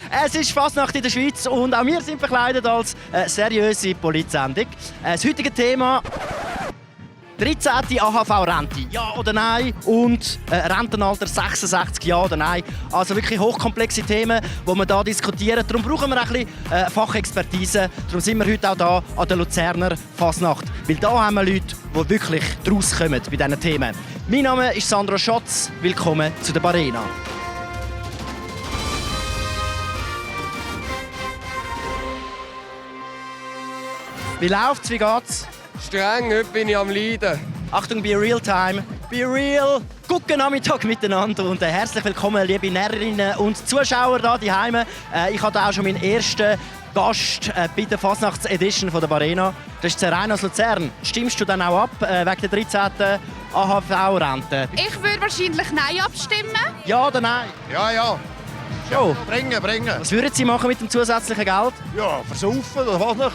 Es ist Fasnacht in der Schweiz und auch wir sind verkleidet als seriöse Polizsendung. Das heutige Thema: 13. AHV-Rente, ja oder nein? Und Rentenalter 66, ja oder nein? Also wirklich hochkomplexe Themen, die wir hier diskutieren. Darum brauchen wir ein bisschen Fachexpertise. Darum sind wir heute auch hier an der Luzerner Fasnacht. Weil hier haben wir Leute, die wirklich draus kommen bei diesen Themen. Mein Name ist Sandro Schotz. Willkommen zu der Barena. Wie läuft's? Wie geht's? Streng, heute bin ich am Leiden. Achtung, be real time. Be real. Guten Nachmittag miteinander und herzlich willkommen, liebe Näherinnen und Zuschauer hier zu Hause. Ich hatte auch schon meinen ersten Gast bei der Fasnachts-Edition der Barena. Das ist Serena aus Luzern. Stimmst du dann auch ab wegen der 13. AHV-Rente? Ich würde wahrscheinlich Nein abstimmen. Ja oder nein? Ja. Schon. Bringen. Was würden Sie machen mit dem zusätzlichen Geld? Ja, versaufen oder was nicht.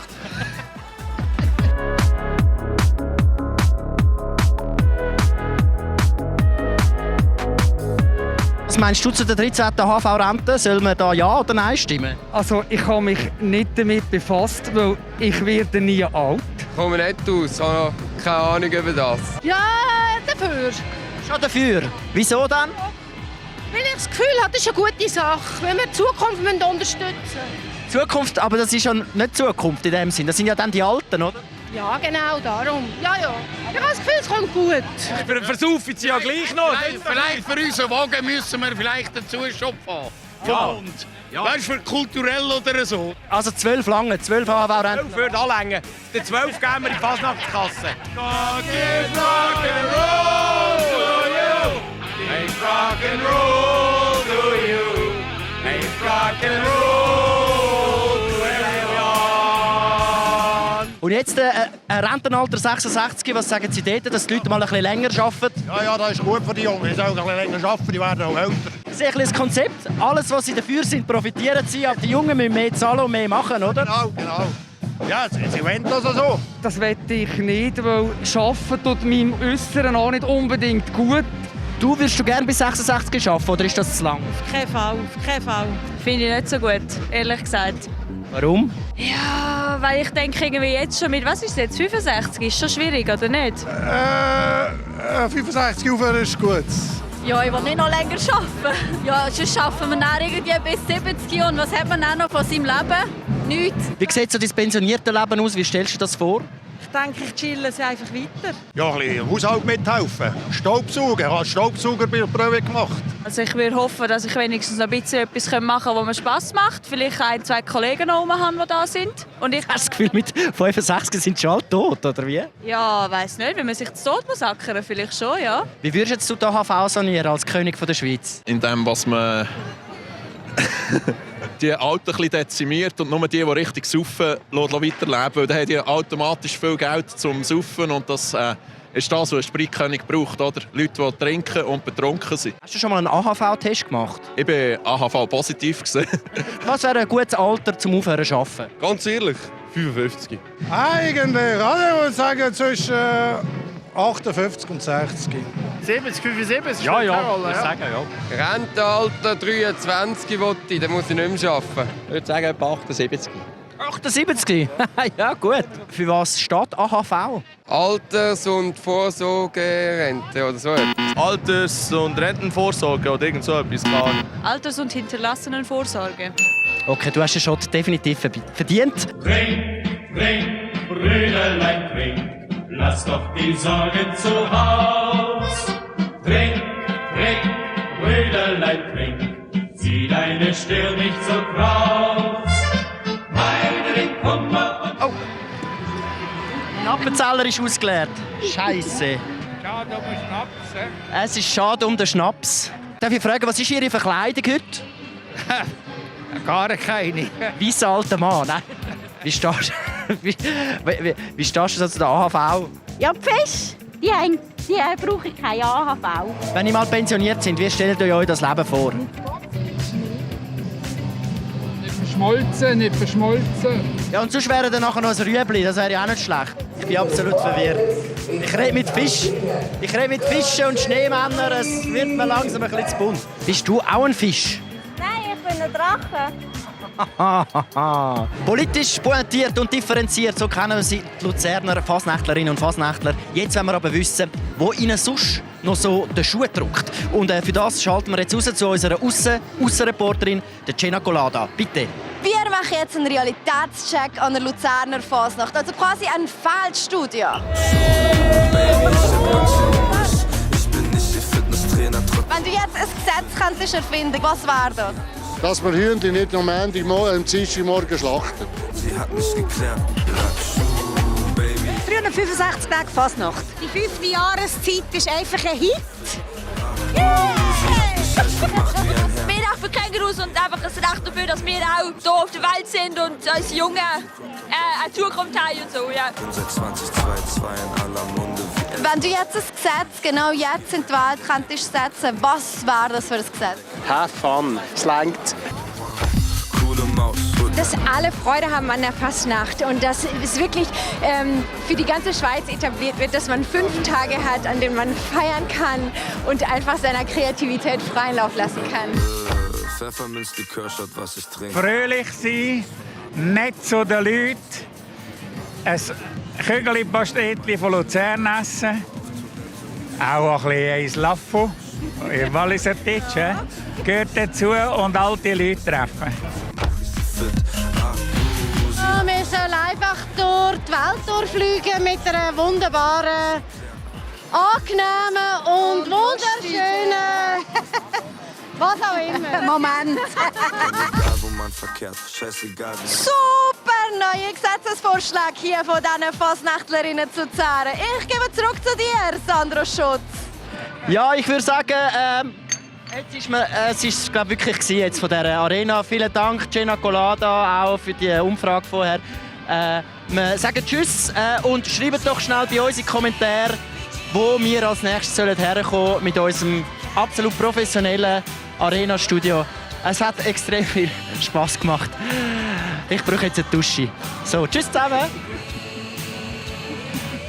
Was meinst du zu der 13. AHV-Rente? Soll man da Ja oder Nein stimmen? Also ich habe mich nicht damit befasst, weil ich werde nie alt. Ich komme nicht aus, habe keine Ahnung über das. Ja, dafür. Schon dafür. Wieso dann? Weil ich das Gefühl habe, das ist eine gute Sache, wenn wir die Zukunft unterstützen müssen. Zukunft, aber das ist ja nicht Zukunft in dem Sinn. Das sind ja dann die Alten, oder? Ja, genau darum. Ja. Ich habe das Gefühl, es kommt gut. Versaufen sie ja gleich noch. Vielleicht für unseren Wagen müssen wir vielleicht dazu Shop fahren. Ja. Weißt du, für kulturell oder so. Also 12 lange, 12 AHV-Renten. 12 würde anlängen. Den 12 geben wir in die Fasnachtskasse. Und jetzt ein Rentenalter 66, was sagen Sie dort, dass die Leute mal ein bisschen länger arbeiten? Ja, das ist gut für die Jungen. Die sollen ein bisschen länger arbeiten, die werden auch älter. Das ist ein bisschen das Konzept. Alles, was sie dafür sind, profitieren sie. Aber die Jungen müssen mehr zahlen und mehr machen, oder? Genau. Ja, sie wollen das so. Das wette ich nicht, weil Arbeiten tut meinem Äußeren auch nicht unbedingt gut. Du würdest du gerne bis 66 arbeiten, oder ist das zu lang? Kein Fall. Finde ich nicht so gut, ehrlich gesagt. Warum? Ja, weil ich denke irgendwie jetzt schon mit, was ist es jetzt, 65? Ist schon schwierig, oder nicht? 65 Uhr ist gut. Ja, ich will nicht noch länger arbeiten. Ja, sonst arbeiten wir dann irgendwie bis 70 und was hat man dann noch von seinem Leben? Nichts. Wie sieht so dein pensionierte Leben aus? Wie stellst du das vor? Ich denke, ich chille sie einfach weiter. Ja, ein bisschen im Haushalt mithelfen. Staubsaugen. Ich habe Staubsaugerprobe gemacht. Also ich würde hoffen, dass ich wenigstens noch ein bisschen etwas machen kann, was mir Spass macht. Vielleicht ein, zwei Kollegen noch haben, die da sind. Und ich Hast du das Gefühl, mit 65 sind sie alle tot, oder wie? ja, weiss nicht, wenn man sich zu Tod massackern, vielleicht schon, ja. Wie würdest jetzt du die AHV sanieren als König der Schweiz? Indem was man die Alten ein bisschen dezimiert und nur die richtig saufen, weiterleben. Weil dann haben die automatisch viel Geld zum Saufen und das ist das, was ein Spritkönig braucht. Oder? Leute, die trinken und betrunken sind. Hast du schon mal einen AHV-Test gemacht? Ich bin AHV-positiv. Was wäre ein gutes Alter zum Aufhören zu arbeiten? Ganz ehrlich, 55. Eigentlich, alle würde sagen, zwischen 58 und 60. 70, 75? Ja, ich sagen, ja. Rentenalter 23 wollte ich, dann muss ich nicht mehr arbeiten. Ich würde sagen, etwa 78. 78? Ja, gut. Für was steht AHV? Alters- und Vorsorgerente oder so etwas. Alters- und Rentenvorsorge oder irgend so etwas. Alters- und Hinterlassenenvorsorge. Okay, du hast den Shot definitiv verdient. Trink, Brüderlein, trink, lass doch die Sorgen zu Haus. Trink, Brüderlein, trink, zieh deine Stirn nicht so kraus. Heide den Kummer und... Oh! Mein Appenzeller ist ausgeleert. Scheisse. Schade um den Schnaps. Es ist schade um den Schnaps. Darf ich fragen, was ist Ihre Verkleidung heute? Gar keine. Weißer alter Mann, nein. Wie stehst wie stehst du so zu der AHV? Ja, die Fische, die brauchen keine AHV. Wenn ihr mal pensioniert sind, wie stellt ihr euch das Leben vor? Nicht verschmolzen. Ja, und sonst wäre dann nachher noch ein Rüebli, das wäre ja auch nicht schlecht. Ich bin absolut verwirrt. Ich rede mit Fischen und Schneemännern, es wird mir langsam ein bisschen zu bunt. Bist du auch ein Fisch? Nein, ich bin ein Drache. Politisch pointiert und differenziert, so kennen sie die Luzerner Fasnächtlerinnen und Fasnächtler. Jetzt wollen wir aber wissen, wo ihnen sonst noch so der Schuh drückt. Und für das schalten wir jetzt raus zu unserer Aussenreporterin, der Cena Colada. Bitte. Wir machen jetzt einen Realitätscheck an der Luzerner Fasnacht, also quasi ein Feldstudie. Wenn du jetzt ein Gesetz könntest erfinden, was wäre das? Dass man Hühnchen nicht am Dienstagmorgen schlachten. Sie hat mich geklärt. 365 Tage Fasnacht. Die 5. Jahreszeit ist einfach ein Hit. Wir auch für Kängurus und einfach ein Recht dafür, dass wir auch hier auf der Welt sind und als Junge eine Zukunft haben und so. Ja. Seit 2022 in aller Munde. Wenn du jetzt ein Gesetz genau jetzt in die Welt könntest setzen, was wäre das für ein Gesetz? Have fun. Es reicht. Coole Maus. Dass alle Freude haben an der Fasnacht und dass es wirklich für die ganze Schweiz etabliert wird, dass man 5 Tage hat, an denen man feiern kann und einfach seiner Kreativität freien Lauf lassen kann. Pfefferminzlikör statt was ich trinke. Fröhlich sein, nett zu den Leuten, ein Kügelpastetli von Luzern essen, auch ein bisschen eins Laffo, in Walliser Titsch, gehört dazu und alte Leute treffen. Ja, wir sollen einfach durch die Welt durchfliegen mit einer wunderbaren, angenehmen und wunderschönen, was auch immer, Moment. Super neue Gesetzesvorschläge hier von diesen Fasnächtlerinnen zu Luzern. Ich gebe zurück zu dir, Sandro Schutz. Ja, ich würde sagen, es ist glaub, wirklich jetzt von dieser Arena. Vielen Dank, Cena Colada, auch für die Umfrage vorher. Wir sagen Tschüss und schreibt doch schnell bei uns in die Kommentare, wo wir als nächstes herkommen sollen mit unserem absolut professionellen Arena-Studio. Es hat extrem viel Spass gemacht. Ich brauche jetzt eine Dusche. So, tschüss zusammen.